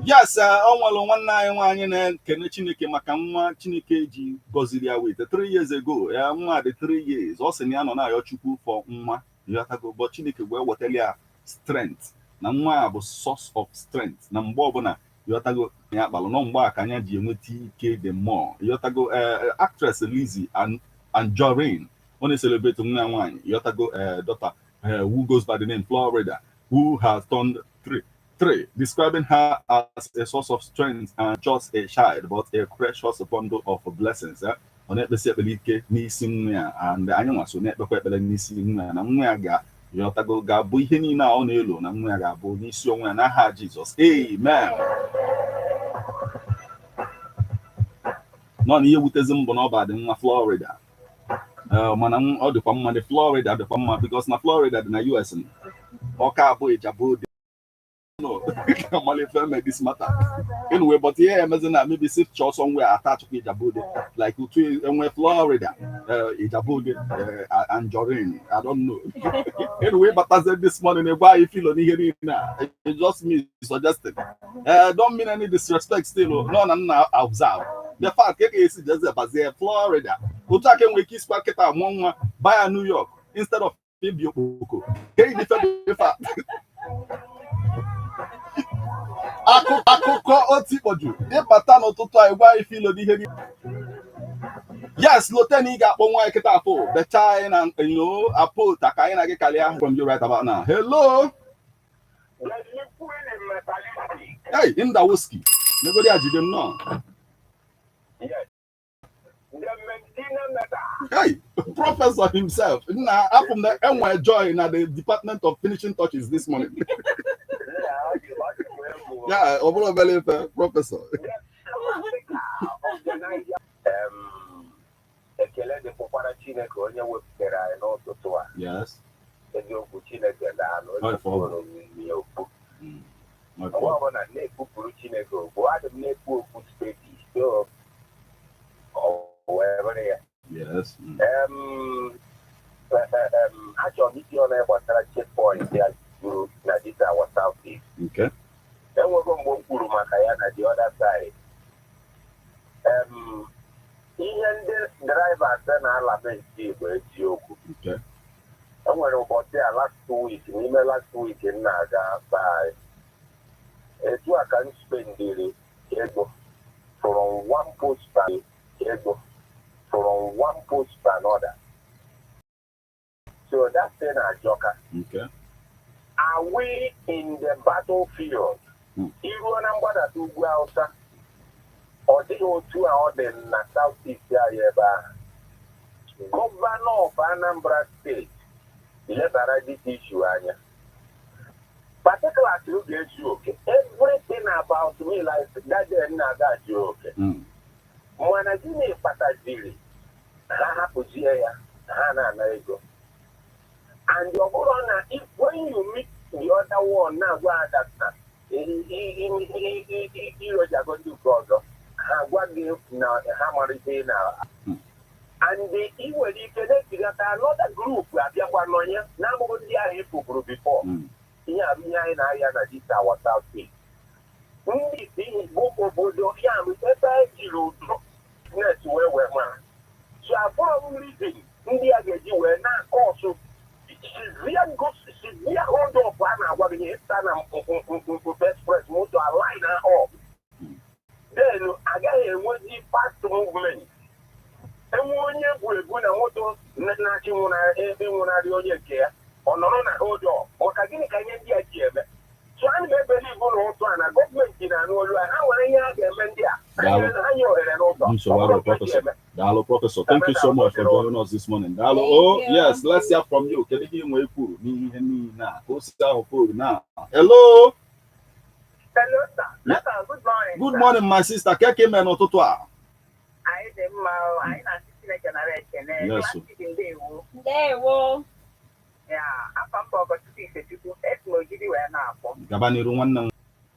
Yes, ọ nwere nwanne anyị nwaanyị na-ekene Chineke maka nwa Chineke ji gọziri ya wete 3 years ago. Ya nwa dị 3 years, ọ sị na ya nọ na-ayọ Chukwu for nwa, yọtago, but Chineke wee wetara ya strength na nwa a bụ source of strength na mgbe ọbụla, yọtago, ya kpalụ nọ mgbe a ka anya ji enweta ike the more, yọtago. Actress Lizzie Anjorin ọ na-celebrate nwa nwaanyị, yọtago, daughter who goes by the name Florida, who has turned 3, describing her as a source of strength and just a child, but a precious bundle of blessings. Ọ na-ekpesi ekpere ike n'isi nwa ya, and anyị nwa so na-ekpekwa ekpere n'isi nwa ya na nwa ya ga-yọtago ga-abụ ihe niile a ọ na-elo na nwa ya ga-abụ n'isi onwe ya n'aha Jizọs, amen. Nọ na ihe wutezi mbụ na ọ bụ nwa Florida, mana ọ dịkwa mma dị Florida dịkwa mma because na Florida dị na US. Ọka abụ Ijabode no malife this matter anyway, but ihe emezi na maybe si chọọ somewhere attach Ijabode, like otu enwe Florida, Ijabode, Anjorin, I don't know. Anyway, but as this morning egwa anyị filo n'ihe niile a, it just me suggesting, don't mean any disrespect still. No, na nna observe the fact ka esi jeze bazie Florida otu aka enwere ike isikwa kịta mụọ nwa baya New York instead of ibi okpoko ka ife akụkọ otikpọju. Ịbata n'ụtụtụ a, gwa anyị filo n'ihe niile. Yes, lote na ị ga-akpọ nwa kịta afọ bechaa anyị na enyo apota ka anyị na gị karịa from you right about now. Hello. Hey, Indawoski megodi ajide m nọ. Hey, professor himself. Na afọ m na enwe joy na the department of finishing touches this morning. Yeah, ọ bụrụ obere ife, professor. Ekele dịkwukwara Chineke onye wepụtara anyị n'ụtụtụ a. Yes. Eziokwu, Chineke daalụ onye kwuru ya okwu. Mgbe ọbụla na-ekwupụrụ Chineke okwu, adị m na-ekwu okwu steady, so ọ wee bụrụ ya. Yes. Achọrọ m iti ọnụ gbasara checkpoint ya juru na this our South East. Okay. Enwego mgbe m kwuru maka ya na the other side. Ihe ndị drivers na-alamenti bụ eziokwu. Okay. Enwere ụbọchị a last week, n'ime last week m na-aga by etu a ka m spendiri ego from one post to ego from one post to another. So that thing ajọka. Okay. Are we in the battlefield? Iruo na mgbadata ugwu Hausa, ọ dịghị otu a ọ dị na South East anyị ebe ahụ. Governor of Anambra State lebara this issue anya. Particularly oge ezu oke. Everything about me, like that day m na-aga juru oke. Mana gịnị kpataziri ha hapụzie ya, ha na-ana ego? And ọ bụrụ na if when you meet the other one na-agwa ha that na irojago ndị nke ọzọ, ha gwa gị na ha mara ihe na and ị nwere ike na-ejigata another group abịakwa nọnye na-abụghị ndị ahụ ịpụburu before. Ihe a bụ ihe anyị na-aya na this our South East. Ndị isi bụ obodo ya bụ ebe e jiri udo net wee mara. So afọrọ m reason ndị a ga-eji wee na-akọ ọsụ severe hold up a na-agwa gị ịta na mkpụmkpụ express moto align up, then agaghị enwezi fast movement. Enwe onye bụ ebu na moto na-achị ịnwụnarị onye nke ya, ọ nọrọ na hold up. Maka gịnị ka ihe ndị a ji eme? So ana m ebelieve ụlọ ụtụ a na gọọmenti na-anụ olu a, ha nwere ihe a ga-eme ndị a. Ha nye ohere n'ụzọ. Nsogbu adịrọ, Professor. Daalụ, Professor. Thank you so much for joining us this morning. Daalụ. Oh, yes, let's hear from you. Kedu ihe ị nwee kwuru n'ihe niile a? Ka o si ahụ kwuru na. Hello. Hello, sir. Yeah. Sir, good morning. Good sir. Morning, my sister. Keke ime n'ụtụtụ a? Anyị dị mma o. Anyị na-asị Chineke nara ekele. Yes, sir. Klassik, ndewo. Ndewo. Ya, afa mba Ọgọchukwu Ifechukwu, esi m Ogidi wee na-akpọ. Gaba n'iru, nwanne m.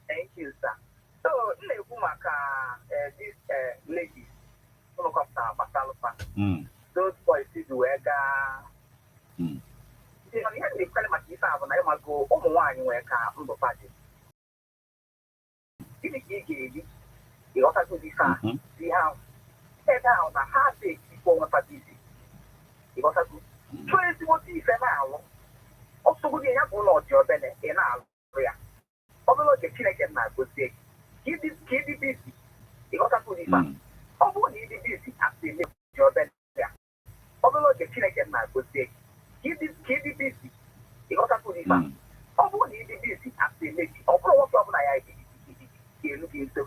Thank you, sir. So, m na-ekwu maka this ladies ụlọ kọpụtara gbasalụfa. Those boys ji wee gaa. Ihe m na-ekwukarị maka ife a bụ na ịmago ụmụ nwaanyị nwee ka ndụfa dị. Gịnị ka ị ga-eri? Ịghọtago ife a? Ihe ahụ. Ebe ahụ na ha dị ekikwa onwe fa busy. Ịghọtago? Chọọ ezigbote ife na-alụ. Ọsọgodi ya bụ ụlọ dị obele, ị na-alụ ya. Obere oge Chineke na-agozie gị. Ka ịdị busy. Ịghọtago ife a? Ọ bụrụ na ịdị busy asị eme dị obele ya. Obere oge Chineke na-agozie gị. Ka ịdị busy. Ịghọtago ife a? Ọ bụrụ na ịdị busy asị eme gị. Ọ bụrụ nwoke ọbụla ya ga-elu gị nso.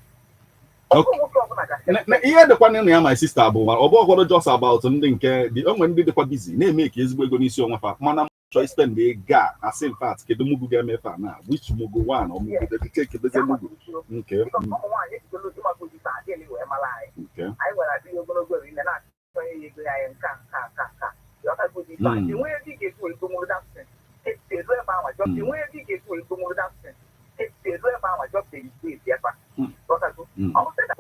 Ọ bụrụ nwoke ọbụla ga Ihe dịkwa n'ịnụ ya, my sister, bụ ọ bụ ọkwado just about ndị nke dị onwe ndị dịkwa busy na-eme ka ezigbo ego n'isi onwe fa, mana m chọọ spend ego a asị. In fact, kedu mugu ga-eme fa na which mugu one or mugu kedezi mugu nke Because ụmụ nwaanyị ejigolo ịmago ife adịghị wee mara anyị. Anyị nwere adịghị ogologo rinne na-achọ onye ego ya anyị nka nka nka nka. Ịghọtago ife a? Enweghị ego ị ga-esi wee gonwuru that thing. Ezu ebe ahụ jọ enweghị ego ị ga-esi wee gonwuru that thing. Ezu ebe ahụ jọ the space ebe a. Ịghọtago? Ọ bụ sị na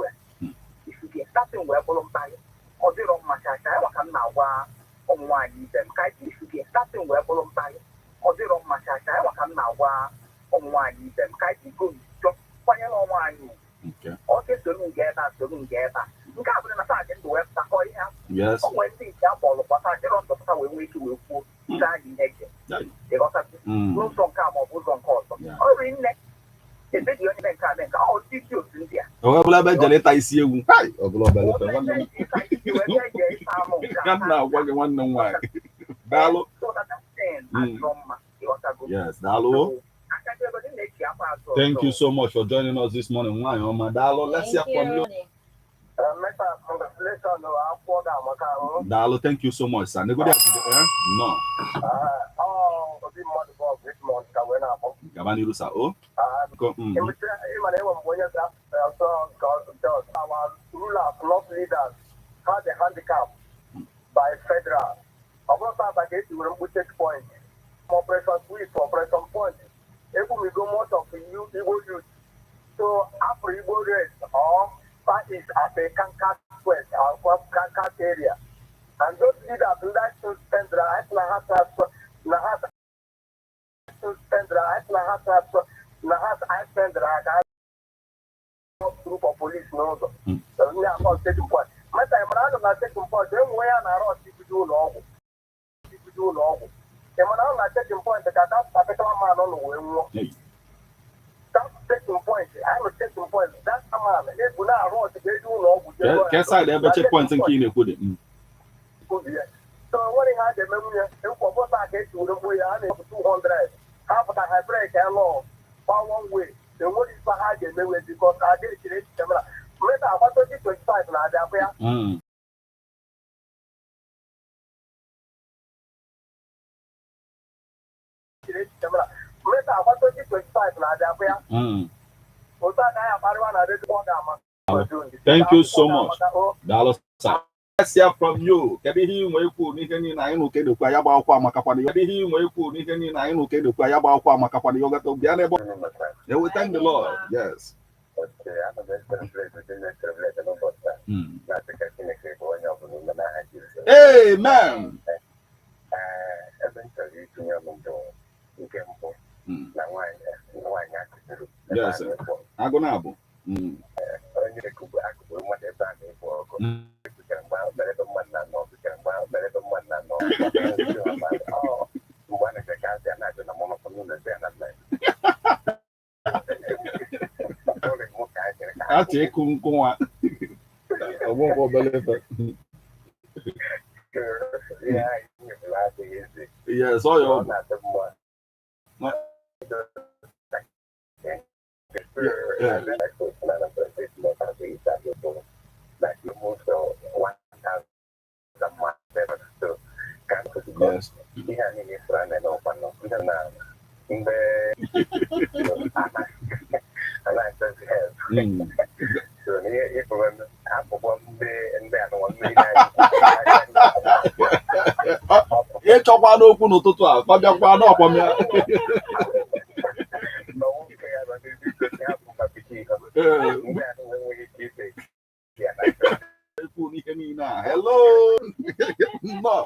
ifuge that thing wee bụrụ mkparị. Ọ dịrọ mma chacha ya maka m na-agwa ụmụ nwaanyị ibe m ka anyị ifuge that thing wee bụrụ mkparị. Ọ dịrọ mma chacha ya maka m na-agwa ụmụ nwaanyị ibe m ka anyị go njọ kwanyere onwe anyị ugwu. Ọ ga-esoro nga ebe a, soro nga ebe a, nke a bụrụ na taa dị ndụ wee pụtakọ ihe ahụ. O nwere ndị nke a kpọrọ pụta dịrọ ndụ pụta wee nwee ike wee kwuo nke anyị ihe gị ịghọtago n'ụzọ nke a ma ọ bụ ụzọ nke ọzọ. Ọ riri nne ebeghị onye mee nke a mee nke a, ọ ndị isi otu ndị a. Ọ bụla ebe jere ịta isi ewu. Hai, ọ bụla obere ife, nwanne m. Ka m na-agwa gị, nwanne m nwaanyị. Daalụ. Yes, daalụ. Thank you so much for joining us this morning, nwaanyị ọma. Daalụ. Let's hear Thank from you. you. Meta, congratulations, akwụkwọ ga-amaka ahụ. Daalụ, thank you so much, sir. Negodi ajide, eh? No. Ọ obi mmadụ bụ Richmond ka wee na-akpọ. Gaba n'iru, sir. Oh. Ịma na enwe mgbe onye ọsọ nke ọzọ. Our rulers, not leaders, had a handicap by federal. Ọ bụrụ tata ka esi were mkpu checkpoint, ma operation sweep, operation punch. Egbumigo most of Igbo youth. So after Igbo race or Far East as a conquered square or conquered area. And those leaders like to spend the right na ha to spend the right na ha na ha I spend the right group of police n'ụzọ. Ndị akọ steeti point. Mata ịmara anọ na steeti point enwe ya na arọ ibido ụlọ ọgwụ. Ibido ụlọ ọgwụ. Ịmara anọ na steeti point ka that particular man nọ wee nwụọ. That checking point, I'm a checking point. That man, ebu na arụ ọchịchị eji ụlọ ọgwụ. Ke side ebe checkpoint nke ị na-ekwu dị. So nwere ihe a ga-eme nwunye nkwa bọta ka esi were gbuo ya a na-ebu 200 ha pụta ha brek lọ gba one way enweghị ife ha ga-emewe bikọ ka a ga-echere echiche mara mmeta agba 2025 na-abịa akwa ya. Chere echiche mara mmeta agba 2025 na-abịa akwa ya. Otu aka ya akparịwa na redio ọ ga-ama. Thank you so much. Daalụ sir. Let's hear from you. Kedu ihe ị nwee ikwu n'ihe niile anyị nụ kedokwa ya gba akwụkwọ amakakwana ya. Kedu ihe ị nwee ikwu n'ihe niile anyị nụ kedokwa ya gba akwụkwọ amakakwana ya ọgata bịa n'ebe. Yeah, we thank the Lord. Yes. Amen. Yes. Agụ na-abụ. Achọ ịkụ nkwụ nwa ọgbọgbọ obere ife. Yes, ọ ya ọ bụ. Yes. Ịchọkwa n'okwu n'ụtụtụ a fabịakwa n'ọkwam ya. Ekwu n'ihe niile a. Hello. Nnọọ.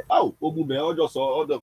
Aw, omume ọjọọ sọ ọdọ.